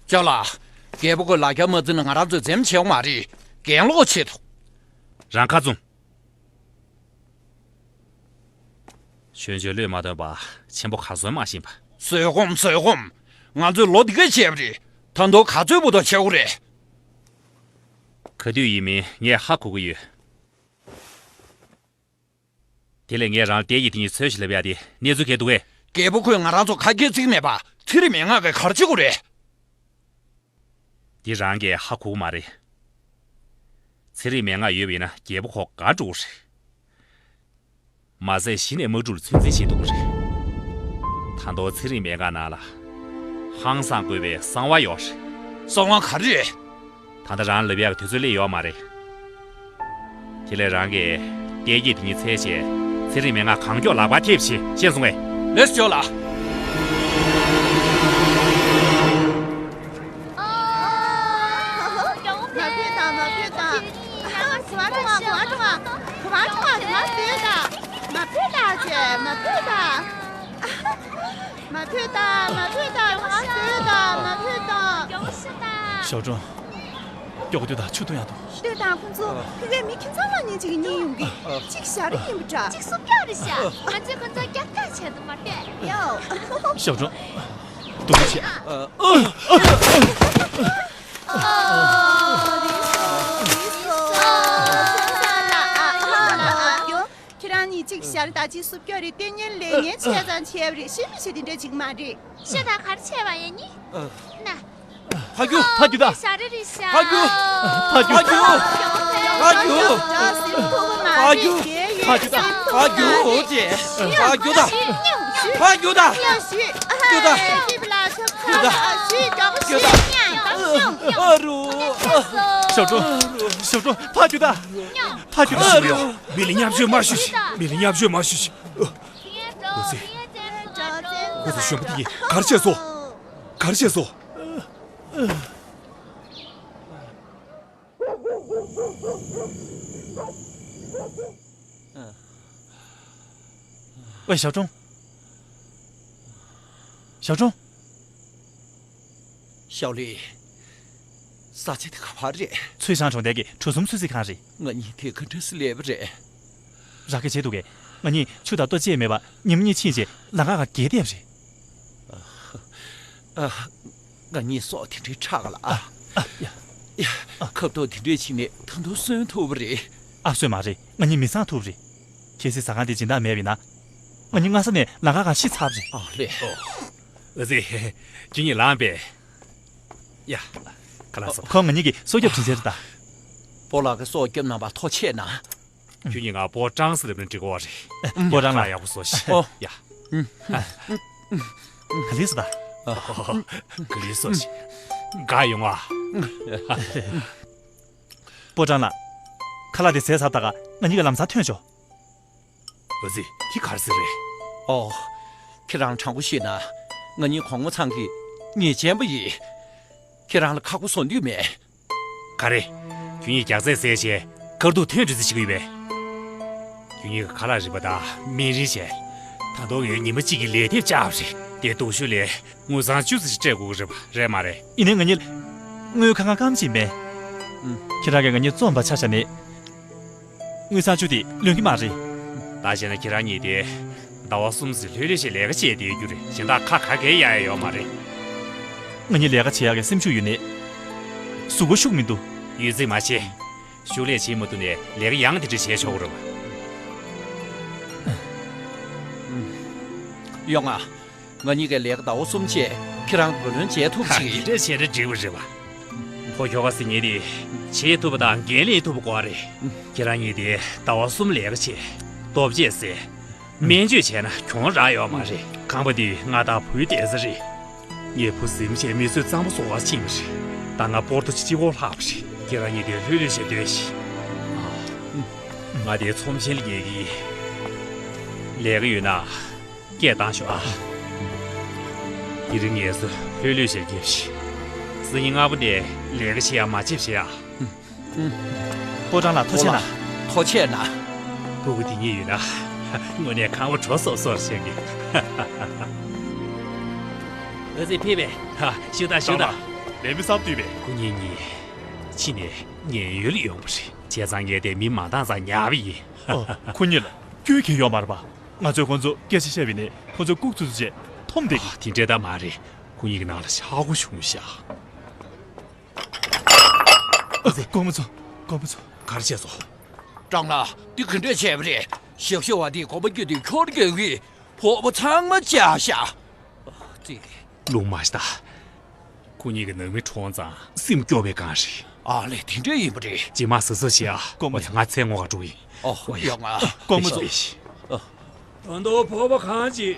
ཅོ་ལགས། རྒྱལ་པོ་ཁོས་ལག་ཁྱེར་མ་བརྩིས་ན་ང་རང་ཚོས་འཛེམ་བྱེད་དགོས་མ་རེད། གྱེན་ལོག་བྱེད་དོ། རང་ཁ་བཙུམ། ཆོས་འབྱོར་བློས་མ་ཐོན་པ་ཆེན་པོ་གར་སོང་མ་ཤེས་པ། བཟོད་སྒོམ་བཟོད་སྒོམ། ང་ཚོས་ལོ་འདི་ག་བྱས་པ་རེད། ད་དུང་ག་ཚོད་འབུར་ཐོན་བྱེད་དགོས་རེད། ག་དུས་ཡིན་མིན་ངས་ཧ་གོ་གི་ཡོད། དེ་ལས་ངས་རང་ལ་ལྟས་ཀྱིས་དེ་གཉིས་འཚོལ་ཞིག་ལབ་ཡ་དེ་གནས་ཚུལ་ག་འདུག་གས། རྒྱལ་པོ་ཁོས་ང་རང་ཚོ་ཁ་གྱེས་བརྩི་གི་མེད་པ་ཚེ་རིང་མན་ངག་གིས་ག་རེ་བྱེད་དགོས་རེད། འདི་རང་གིས་ཧ་གོ་གི་མ་རེད། ཚེ་རིང་མན་ངག་ཡོད་པ་ཡིན་ན་རྒྱལ་པོ་ཁོ་དགའ་འགྲོ་གི་རེད། མ་ཟད་གཞི་ནས་དམག་འཁྲུག་ལ་ཚོད་འཛིན་བྱེད་ཐུབ་ཀྱི་རེད། ད་དུང་ཚེ་རིང་མན་ངག་ནང་ལ་ཧང་སང་དགོས་པའི་གསང་བ་ཡོད་རེད། གསང་བ་ག་རེ་རེད། ད་ལྟ་རང་ལབ་ཡག་གི་དུས་ཚོད་སླེབས་ཡོད་མ་རེད། དེ་ལས་རང་གིས་ལྟས་ཀྱིས་དེ་གཉིས་འཚོལ་བྱས་ཚེ་རིང་མན་ངག་གང་མགྱོགས་ལག་པར་ཐེབས་བྱེད། ཤེས་སོང་ངས། ལགས་སོ་ལགས། མ་ཕོད་དང་། གོ་བ་བྱུང་བ། གོ་བ་བྱུང་བ། གོ་བ་བྱུང་བ། མ་ཕོད་དང་། མ་ཕོད་དང་། ཅེས་མ་ཕོད་དང་། མ་ཕོད་དང་། མ་ཕོད་དང་། གོ་བ་བྱུང་དང་། མ་ཕོད་དང་། ཞའོ་ཀྲུང་། མགྱོགས་པོ་སྡོད་དང་། ཆུ་འཐུང་ཡག་འདུག་ལྟོས་དང་། ཁོང་ཚོ་ཕི་བའི་མི་ཁྱིམ་ཚང་མ་ནས་ཅིག་གཉིད་ཡོང་གི། གཅིག་ཞག་རེ་ཡིན་པ་འདྲ། གཅིག་སུབ་རྒྱག་རེད་ཤག་ང་ཚོས་ཁོང་ཚོ་རྒྱབ་སྐྱོར་བྱས་འདུག་མ་གཏོགས། ཡོ། ཞའོ་ཀྲུང་། སྡུག་རུས་བྱེད། ཁྱེད་རང་གཉིས་གཅིག་ཞག་རེ་ད་ཅིག་སུབ་རྒྱག་རེད། ལྟས་ངན་ལས་ངན་བྱས་ཙང་བྱས་པ་རེད། ཤེས་མི་ཤེས་དེ་འདྲ་ཅིག་མ་རེད། ཤ་དང་གར་བྱས་པ་ཡིན་ནི། ན། ཕ་རྒྱུ། ཕ་རྒྱུ་ད། ཞག་རེ་རེད་ཤག་ཕ་རྒྱུ། ཕ་རྒྱུ། ཕ་རྒྱུ། ཕ་རྒྱུ། ཕ་རྒྱུ་ད། ཕ་རྒྱུ་ད། ཕ་རྒྱུ་ད། ཕ་རྒྱུ་ད། ཨ་རུ། ཞའོ་ཀྲུང་། ཞའོ་ཀྲུང་། ཕ་རྒྱུ་ད། ཕ་རྒྱུ་ད། ཨ་རུ། མི་ལ་བརྙས་བཅོས་མ་ཞུ་ཞིག་མི་ལ་བརྙས་བཅོས་མ་ཞུ་ཞིག་འོ་ཙི། འོ་ཙི་གཞོན་པ་འདི་ཡིས་ག་རེ་བྱས་སོང་། ག་རེ་བྱས་སོང་། ཝེ་ཞའོ་ཀྲུང་། ཞའོ་ཀྲུང་། ཞའོ་ལི། ས་ཆ་དེ་ག་པར་རེད། ཚུའེ་ཧྲན་གྲོང་རྡལ་གྱི་གྲུ་གསུམ་ཚོད་རྩིས་ཁང་རེད། ང་གཉིས་དེ་ག་འདྲ་སེ་སླེབས་པ་རེད། ར་སྐད་བྱས་འདུག་གས། ང་གཉིས་ཆུ་དང་ལྟོ་ཅི་ཡང་མེད་པར་ཉིན་མོ་གཉིས་ཕྱིན་རྗེས་ལམ་ཁ་སྒང་བརྒལ་བསྡད་པ་རེད། ཨ། ང་གཉིས་སྲོག་དེ་འདྲའི་ཁྲག་ལ། ཨ། ཨ། ཡ། ཡ། ཁ་ཐུག་དེ་འདྲས་བྱས་ནས་ད་དུང་གསོན་ཐུབ་པ་རེད། ཨ། གསོན་མ་རེད། ང་གཉིས་མི་ཚང་ཐུབ་རེད། གལ་སྲིད་ཟ་ཁང་དེ་སྦྱིན་བདག་མེད་པ་ཡིན་ན། ང་གཉིས་སྔ་ས་ནས་ལམ་ཁ་སྒང་ཤི་ཚར་བ་རེད། ཨ་ལས། ཨོ། ཨ་ཙི། ཁྱེད་གཉིས་ལངས་པས། ཡ། ཁ་ལག་ཟ། ཁོང་ང་གཉིས་ཀྱི་སྲོག་སྐྱོབ་དྲིན་ཆེན་རེད་ད། སྤོ་ལགས་ཀྱིས་སྲོག་སྐྱོབ་གནང་བར་ཐུགས་རྗེ་ཆེ་གནང་། ཁྱོད་ཀྱིས་ང་སྤོ་ཀྲང་ཟེར་ལབ་ན་འགྲིག་གོ་བ་རེད། སྤོ་ཀྲང་ལགས། ཡག་པོ་བཟོ་ཤིག་ཨོ། ཡ། ག་ལེ་སོ་ད། ག་ལེ་སོ་ཞིག་དགའ་ཡོང་ཨ། སྤོ་ཀྲང་ལགས། ཁ་ལག་དེ་ཟས་ཚར་ད་ག་ང་གཉིས་ཀྱི་ལམ་སང་ཐོན་ཤོག་འོ་ཙི། དེ་ག་རེ་ཟེར་རེད། ཨོ། ཁྱེད་རང་དྲང་པོ་བཤད་ན། ང་གཉིས་གོང་མ་ཚང་གི་ཉེས་ཅན་པ་ཡིན། ཁྱེད་རང་ལ་ཁག་པོ་བཟོ་འདོད་མེད། ག་རེ། ཁྱོད་གཉིས་རྒྱགས་ཚད་ཟས་བྱས་ཁ་ཐུག་ཐོན་འགྲོ་རྩིས་བྱེད་ཀྱི་ཡོད་པས། ཁྱོད་གཉིས་ཀྱི་ཁ་ལག་རིན་པ་དང་སྨན་རིན་བྱས། ད་དུང་ངས་ཉི་མ་གཅིག་གི་ལས་དེབ་བཅག་པ་རེད། དེ་སྡུག་ཤོས་ལས་དངུལ་སྲང་བཅུ་ཙམ་ཞིག་སྤྲད་དགོས་ཀྱི་རེད་པ། རེད་མ་རེད། ཡིན་ནའི་ང་གཉིས་དངུལ་ཁང་ཁང་ཀམ་ཅིག་མེད། ཁྱེད་རང་གིས་ང་གཉིས་བཙོངས་པ་ཆ་བཞག་ནས། དངུལ་སྲང་བཅུ་དེ་ལོན་གྱི་མ་རེད། ད་བྱས་ན་ཁྱེད་རང་གཉིས་དེ་ཟླ་བ་གསུམ་ཙམ་ལྷོད་ལྷོད་བྱས་ལས་ཀ་བྱས་བསྡད་རྒྱུ་རེད། གཞན་དག་ཁ་ག་གེ་གཡར་ཡ་ཡོད་མ་རེད། ང་གཉིས་ལས་ཀ་བྱེད་ཡག་གི་སེམས་ཤུགས་ཡོད་ནའི། གཟུགས་པོ་ཤུགས་མི་འདུག་ཡོད་ཚད་མ་བྱེད། ཤུགས་ལས་བྱེད་མ་ཐུབ་ནའི་ལས་ཀ་ཡང་དེ་འདྲ་བྱས་ཆོག་གི་རེད་པ། ཡོང་ང་། ང་གཉིས་ཀྱི་ལས་ཀ་ཟླ་བ་གསུམ་རྗེས་ཁྱེད་རང་བུ་ལོན་འཇལ་ཐུབ་ཅིག་དེ་འདྲ་བྱས་ན་འགྲིག་པ་རེད་པ། ཕོ་ཁྱོ་ག་ཟེར་མཁན་དེ་བྱེད་ཐུབ་པ་དང་འགན་ལེན་ཐུབ་པ་དགོས་རེད། ཁྱེད་རང་གཉིས་དེ་ཟླ་བ་གསུམ་ལས་ཀ་བྱས། ལྟོ་ཆས་བཟས། སྨན་བཅོས་བྱས་ན་གྱོང་རག་ཡོད་མ་རེད། ཁང་པ་འདི་ང་དང་བུའི་བསྡད་ས་རེད། ངའི་བུ་གཟིམ་ཆས་མིག་ཆུ་གཙང་པོ་བཟོ་གར་ཕྱིན་པ་རེད། ད་ང་སྤོར་ཏོ་ཅིག་གཅིག་པོ་ལྷག་པ་རེད། ཁྱེད་རང་གཉིས་དེ་ལྷོད་ལྷོད་བྱས་སྡོད་ཤིག་ང་དེ་ཚོམས་ཆེན་ལ་ཉལ་གི་ཡིན། ལས་ཀ་ཡོད་ན། སྐད་བཏང་ཤོག་ཨ། དེ་རིང་ངལ་གསོ་ལྷོད་ལྷོད་བྱས་རྒྱབ་ཤིག་སང་ཉིན་སྔ་པོ་ནས་ལས་ཀ་བྱེད་ཡ་མ་བརྗེད་བྱེད་ཨ། སྤོ་བྲང་ལགས་ཐུགས་རྗེ་གནང་། ཐུགས་རྗེ་གནང་། སྤུ་གུ་དེ་གཉིས་ཡོད་ན། དངོས་གནས་ཁང་པ་དྲོ་སོབ་སོབ་བྱེད་ཀྱི། འོ་ཙི་ཕེབས་པས། ཧ། བཞུགས་དང་བཞུགས་དང་། ལས་མི་སམ་བཏུས་པས། སྐུ་ཉིད་གཉིས། ཕྱི་ནས་ངའི་ཡུལ་ལ་ཡོང་བ་རེད། བྱས་ཙང་ངས་དེ་མི་མ་འདང་ཙང་ཉར་བ་ཡིན། ཨོ། ཁོ་གཉིས་ལ་སྐྱོན་གང་ཡང་ཡོད་མ་རེད་པ། ང་ཚོས་ཁོ་ཚོ་སྐད་ཆ་བཤད་པ་ཡིན་ནའི་ཁོ་ཚོས་ལྐུགས་ཚུལ་ཚུལ་བྱས་འཐོམ་བསྡད་ཀྱི། ཨ། དེ་འདྲ་ད་མ་རེད། ཁོ་གཉིས་ཀྱི་ནང་ལ་ཤ་ཁུ་བྱུང་ཤག་ཨ་ཙི། སྐུ་ངོ་ཚོ། སྐུ་ངོ་ཚོ། ག་རེ་བྱས་སོང་། ཀྲང་ལགས། འདི་ག་འདྲས་བྱས་པ་རེད། ཞབས་ཞུ་བ་འདིས་གོམ་པ་བརྒྱུད་དེ་ཁྱོར་བརྒྱབ་གི། ཕོར་པ་ཚང་མ་བཅག་ཤག་ཨ་ཙི། རླུང་མ་ཤི་ད། ཁོ་གཉིས་ཀྱི་ནང་མི་གྲོངས་ཙང་སེམས་སྐྱོ་བའི་སྒང་རེད། ཨ་ལས། དེ་འདྲས་ཡིན་པ་རེད། རྗེས་མ་གཟབ་གཟབ་བྱེད་ཨ། སྐུ་ངོ་ཚོ། ང་ཚལ་སྔོག་ག་འགྲོ་གི་ཡིན། ཨོ། ཡོང་ང་། སྐུ་ངོ་ཚོ། ཨ། ད་དུང་ཕོར་པ་གང་ཅི།